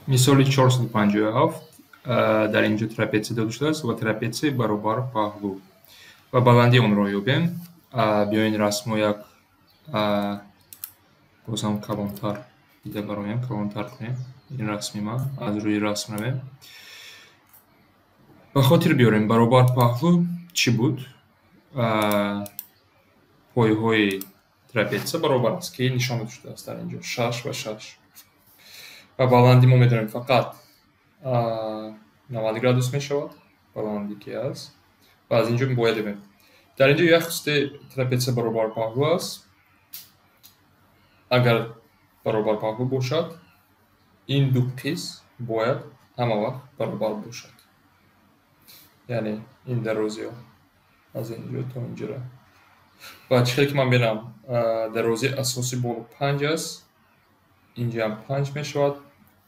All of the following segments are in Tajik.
Мисоли 457 дар инҷо трапеция дода шудааст ва трапеция баробар паҳлӯ. Ва баландии онро ёбем. Биёед расмро як бозам калонтар дида бароем, калонтар кунем. Ин расми ман, аз рӯи расм равем. Ба хотир биёрем, баробар паҳлӯ чӣ буд? Пойҳои трапеция баробар аст, ки нишон дода шудааст дар инҷо 6 ва 6. Ва баландӣ мо медонем фақат 90 градус мешавад, баландӣ ки аст. Ва аз инҷо бояд ёбем. Дар инҷо як хусусияти трапеция баробар паҳлӯ аст. Агар баробар паҳлӯ бошад, ин ду қисм бояд ҳама вақт баробар бошад. Яъне ин дарозиҳо аз инҷо то инҷоро. Ва чӣ хеле ки ман бинам, дарозии асосӣ боло 5 аст, инҷаам 5 мешавад.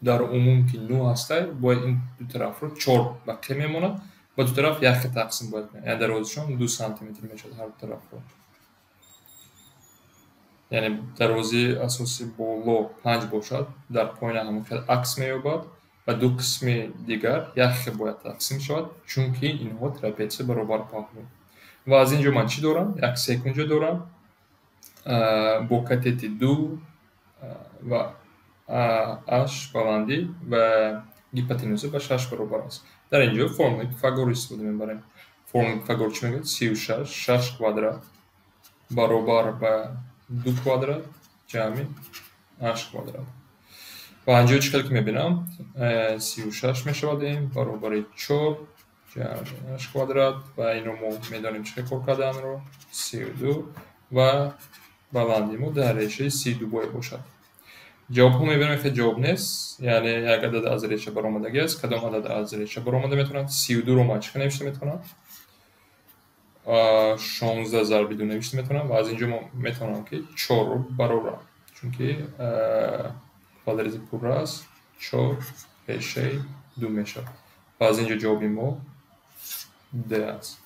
Дар умум ки 9 ҳастай, бояд ин ду тарафро 4 бақӣ мемонад ва ду тараф як хел тақсим бояд кунад. Яъне дарозишон 2 сантиметр мешавад ҳар ду тарафро. Яъне дарозии асосӣ боло 5 бошад, дар поёна ҳамон хел акс меёбад ва ду қисми дигар як хел бояд тақсим шавад, чунки инҳо трапеция баробар паҳлӯ. Ва аз инҷо ман чӣ дорам? Як секунҷа дорам бо катети 2 ва h баландӣ ва гипотенуза ба 6 баробар аст. Дар инҷо формулаи Пифагорро истифода мебарем. Формулаи Пифагор чӣ мегӯяд? 36, 6 квадрат баробар ба 2 квадрат ҷамъи h квадрат. Ва инҷо чӣ хел ки мебинам, 36 мешавад ин баробари 4 ҷамъи h квадрат ва инро мо медонем чӣ хел кор карданро, 32 ва баландии мо дар решаи 32 бояд бошад. Ҷавобҳо мебинем, хел ҷавоб нест, яъне як адад аз реша баромадагӣ аст. Кадом адад аз реша баромада метавонад? 32-ро ман чӣ хел навишта метавонам? 16 зарби 2 навишта метавонам ва аз инҷо мо метавонам ки 4-ро барорам, чунки квадрати пурра аст, 4 решаи 2 мешавад. Ва аз инҷо ҷавоби мо D аст.